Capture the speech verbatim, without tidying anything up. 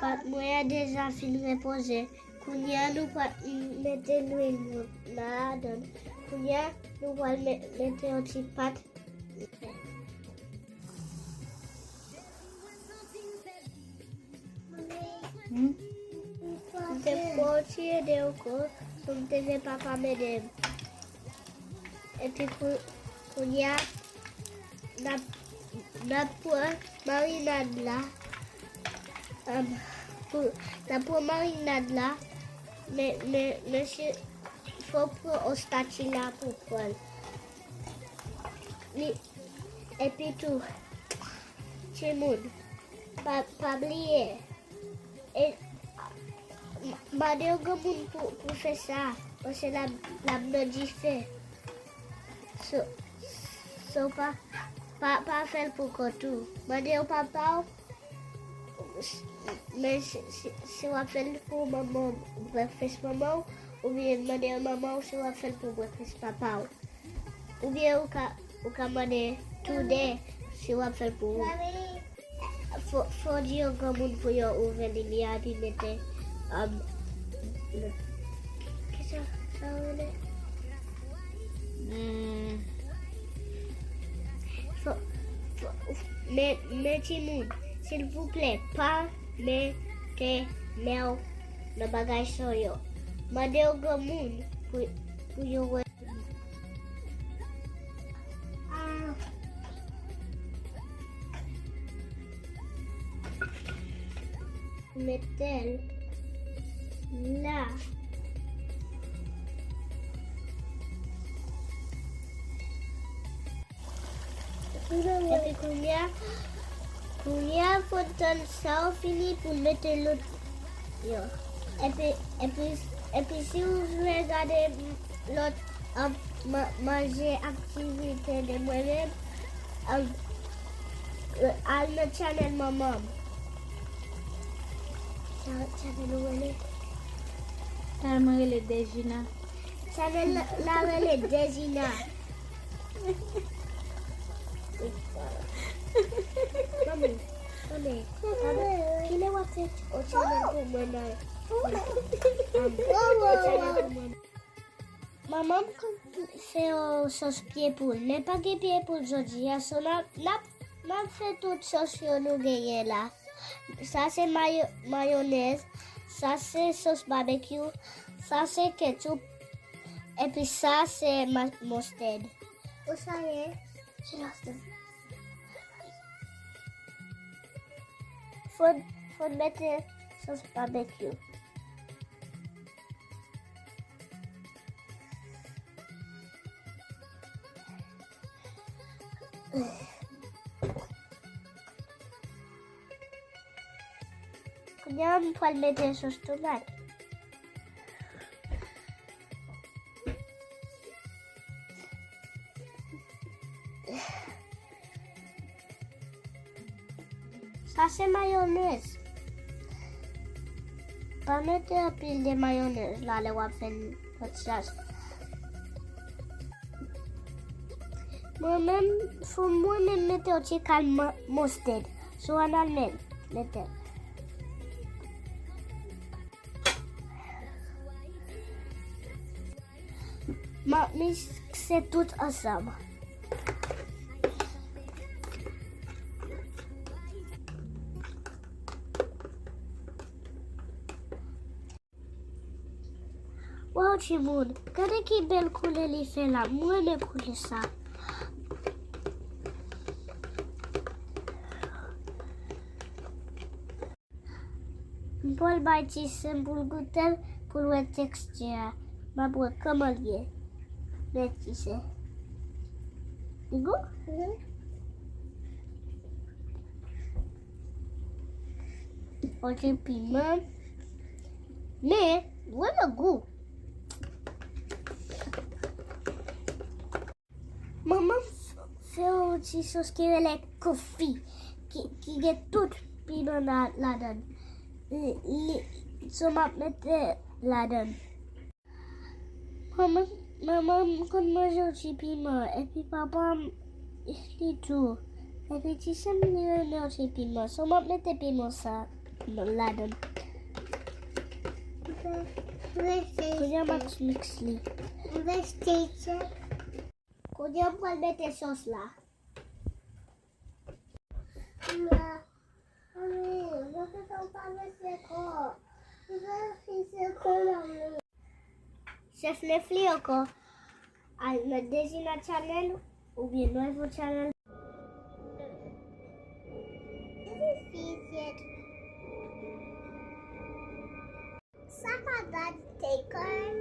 Pat mwen an deja fin repoze. Kounye a nou pral mete lwil mouton ladan. Kounye a nou pral me- mete yon ti pat. Hmm? M te pran yon ti ede ankò, pou m te fè papa m ede m. Epi kou- kounye a, n ap, n ap pran marinad la. Am, pou, n ap pran marinad la. Men, men, men se, fò w pran yon espatila pou pran l. Li, epi tou, timoun, pa, pa bliye. E, m- mande yon granmoun pou, pou fè sa, paske l ap, l ap nan dife. So, so pa, pa, pa fè l pou kont ou. Mande yon papa w, men si, si, si w ap fè l pou manman w, brèfès manman w, oubyen mande yon manman w si w ap fè l pou brèfès papa w. Oubyen ou ka, ou ka mande tou de si w ap fè l pou ou. Fò, fò di yon granmoun pou yo ouvè limyè a epi mete, um, kisa sa rele? Hmm. Fò, fò, men, men timoun, silvouplè, pa mete men w nan bagay sa yo. Mande yon granmoun pou, pou yo wè. Mete l la. Epi kounye a, kounye a, fò n tann sa yo fini pou n mete lòt yo. Epi, epi, epi si w vle gade lòt, ap, ma- manje aktivite de mwen menm, ap, al nan chanèl manman m. Sa chanèl ou rele? Chanèl mwen rele Dejina. Chanèl la, la rele Dejina. Manmi, manmi, kilè w ap fè yon chanèl pou mwen nan, um, yon chanèl pou mwen? Manman m konn fè yon sòs pye poul, men pa gen pye poul jodi a, so n ap, n ap, n ap fè tout sòs yo nou genyen la. Sa se mayo- mayonèz, sa se sòs babekyou, sa se ketchup, epi sa se ma- mustard. Ou sa ye? Se la. Fò, fò n mete sòs babekyou. Kounye a, m pral mete sòs tomat. Sa se mayonèz. Pa mete anpil de mayonèz la lè w ap fè lòt sòs. Mwen menm, fò mwen menm mete yon ti kal ma- mustard. So ann al menm mete. M ap mikse tout ansanm. Waw, timoun, gade ki bèl koulè li fè la. M renmen koulè sa. M pral bay Tisen pou l goute l, pou l wè teksti a. M ap wè kòman l ye. Men Tisen. Li gou? Mhm. Antre piman. Men, li vrèman gou. Manman m f- fè yon ti sòs ki rele konfi, ki, ki gen tout piman la- ladan l. Li, li, so m ap mete ladan l. Manman, manman m konn manje yon ti piman, epi papa m li tou. Epi ti sè m li renmen yon ti piman, so m ap mete piman sa. Ladan. Kounye a m ap miks li. Kounye a m pral mete sòs la. Chèf Nefli ankò. Al nan Dezina Channel oubyen Nuevo Channel. Sa pa dat te kòrèk.